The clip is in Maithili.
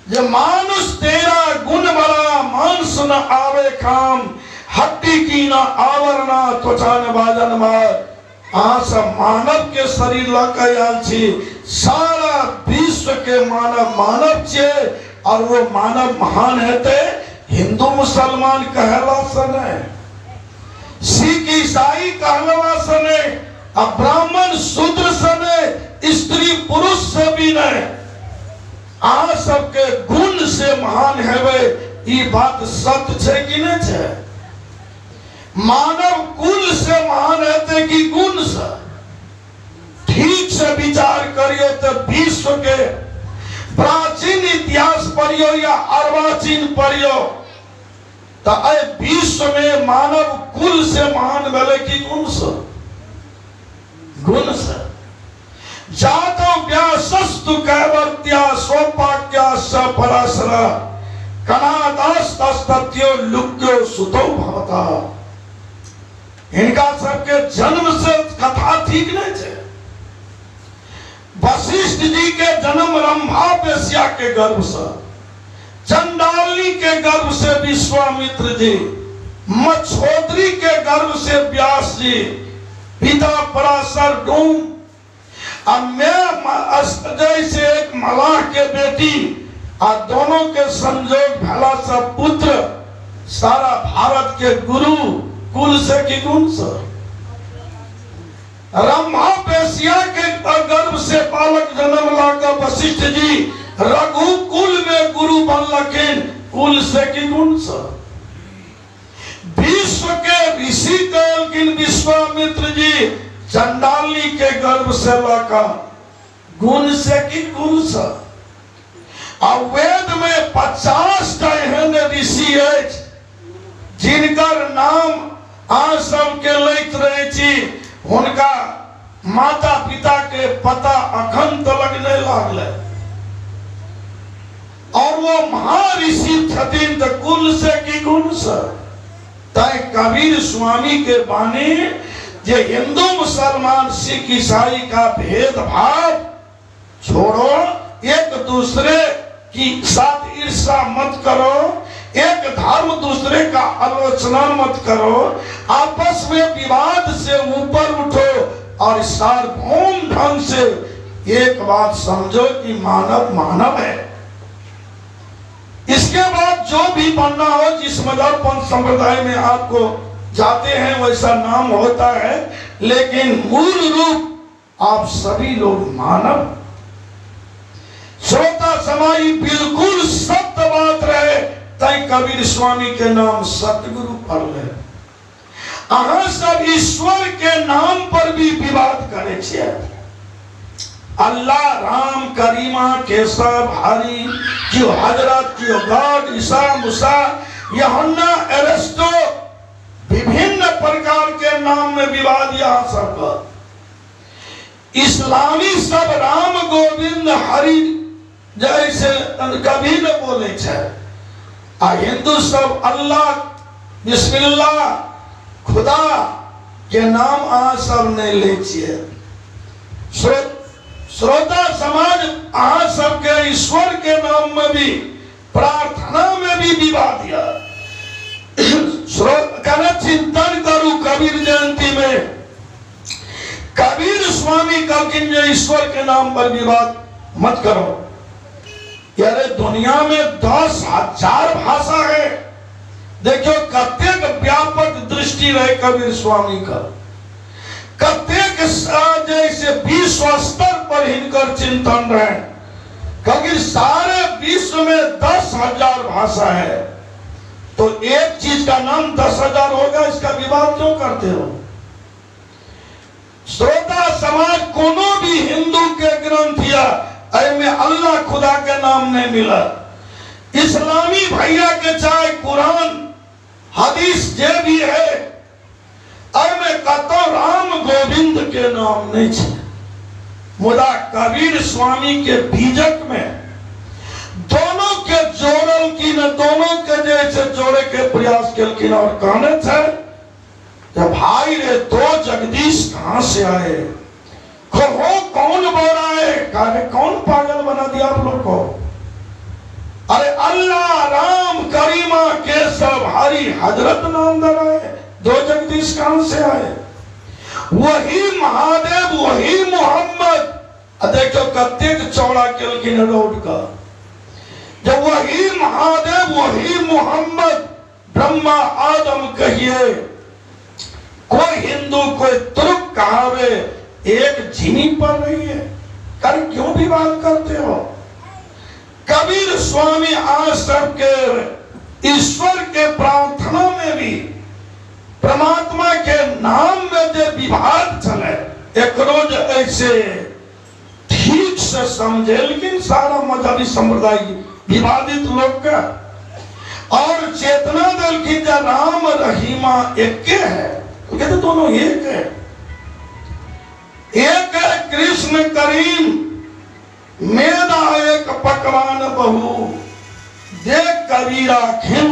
जे मानुष तेरा गुण बड़ा मांस न आवे काम हड्डी की न आवरणा त्वचा न बाजन मार। अहाँ सब मानव के शरीर लऽ कऽ आयल छी, सारा विश्व के मानव मानव छियै और वो मानव महान हेतै हिंदू मुसलमान कहला से नहि, सिख ईसाई कहलवा से नहीं, आ ब्राह्मण शूद्र से नहीं, स्त्री पुरुष से भी नहीं। अहाँ सबके गुण से महान हेबै, ई बात सत्य छै कि नहि छै? मानव कुल से महान हेतै कि गुण से? ठीक से विचार करियो तो विश्व के प्राचीन इतिहास पढ़ियो या अर्वाचीन पढ़ियो तो एहि विश्व में मानव कुल से महान भेलै कि गुण से? गुण से। जातो व्यासस्तु कैवर्त्या स्वपाक्या स पराशर कनादास तस्तत्यो लुक्यो सुतो भवता। हिनका सबके जन्म से कथा ठीक नहीं छै। वशिष्ठ जी के जन्म रंभा बेश्या के गर्भ से, चंडाली के गर्भ से विश्वामित्र जी, मच्छोदरी के गर्भ से व्यास जी, पिता पराशर डूम, आ मैं जैसे एक मलाह के बेटी, आ दोनों के संयोग भला से पुत्र सारा भारत के गुरु कुल से की गुण से। रंभा बेसिया के गर्भ से बालक जन्म लाकर वशिष्ठ जी रघुकुल में गुरु बनलखिन, कुल से की गुण से। विश्व के ऋषि कहलखिन विश्वामित्र जी चंडाली के गर्भ से लकर गुण से की कुल से। आ वेद में 50 टा एहन ऋषि अछि जिनकर नाम अहाँ सबके लैत रहै छी, हुनका माता पिता के पता अखन तलक नहि लागलै और वो महर्षि छथिन तऽ कुल से की गुण से। तैं कबीर स्वामी के वाणी जे हिंदू मुसलमान सिख ईसाई का भेदभाव छोड़ो, एक दूसरे की साथ ईर्ष्या मत करो, एक धर्म दूसरे का आलोचना मत करो, आपस में विवाद से ऊपर उठो और सार्वभौम ढंग से एक बात समझो कि मानव मानव है। इसके बाद जो भी बनना हो, जिस मजहब पंथ संप्रदाय में आपको जाते हैं वैसा नाम होता है, लेकिन मूल रूप आप सभी लोग मानव। श्रोता समाई बिल्कुल सत्य बात रहे, तय कबीर स्वामी के नाम सतगुरु पर ले। अहाँ सब ईश्वर के नाम पर भी विवाद करे छियै। अल्लाह, राम, करीमा, केशव, हरि, क्यों हजरत, क्यों गॉड, ईसा, मूसा, यूहन्ना, एरेस्टो, विभिन्न प्रकार के नाम में विवाद यहाँ सब। इस्लामी सब राम गोविंद हरि जैसे कभी न बोले छै, आ हिंदू सब अल्लाह, बिस्मिल्लाह, खुदा के नाम अहाँ सब नहीं लै छियै। श्रोता समाज अहाँ सबके ईश्वर के नाम में भी प्रार्थना में भी विवाद यऽ। चिंतन करू। कबीर जयंती में कबीर स्वामी कहलखिन जे ईश्वर के नाम पर विवाद मत करो। अरे दुनिया में 10,000 भाषा है, देखियो कतेक व्यापक दृष्टि रहे कबीर स्वामी का, कतेक जैसे विश्व स्तर पर हिनकर चिंतन रहे। कबीर सारे विश्व में 10,000 भाषा है, तो एक चीज का नाम 10,000 होगा, इसका विवाद क्यों करते हो? श्रोता समाज कोनो भी हिंदू के ग्रंथ या एहिमे अल्लाह खुदा के नाम नहीं मिला। इस्लामी भैया के चाहे कुरान हदीस जे भी है, एहिमे कतौ राम गोविंद के नाम नहीं छै। मुदा कबीर स्वामी के बीजक में दोनों के जोड़लखिन, दोनों के जे छै जोड़े के प्रयास केलखिन और कहने छै जब भाई रे दो जगदीश कहां से आए, कहो कौन बोला है, कौन पागल बना दिया आप लोग को। हरि हजरत नाम आए, दो जगदीश कहां से आए? वही महादेव वही मोहम्मद। आ देखियो कतेक चौड़ा केलखिन रोड का, जब वही महादेव वही मोहम्मद, ब्रह्मा आदम कहिए, कोई हिंदू कोई तुर्क कहावे, एक झिनी पर रही है। कर क्यों विवाद करते हो? कबीर स्वामी आज सबके ईश्वर के प्रार्थना में भी परमात्मा के नाम में जे विवाद चले, एकरो जे ऐसे ठीक से समझेलखिन सारा मजहबी संप्रदाय विवादित लोग का, और चेतना दिलखिन जे राम रहीमा एके है, तो कहते दोनों एक है। एक है कृष्ण करीम, मेरा एक पकवान बहु, देख कबीरा खिन।